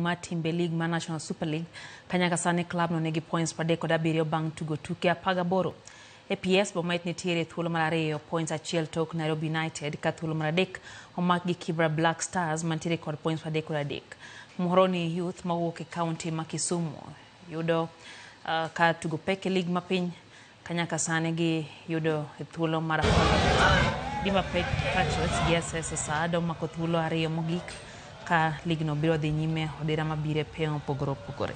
mar timbe lig mar National Super League ka nyaka sani klabno nigi points 37 bang' tugo tuke 18. APS Bomet nitiere e thuolo mar ariyo points achiel tok Nairobi United ka thuolo mar adek omak gi Kibra Black Stars mantiere kod points 33. Muhoroni Youth mawuok e kaunti ma Kisumu yudo ka tugo pek e lig mapiny ka nyaka sani gi yudo e thuolo mar 15. Dimba Patriots gi SS Saad omako thuolo ariyo mogik ka ligno biro dhi nyime odira mabiro e pewe mopogore opogore.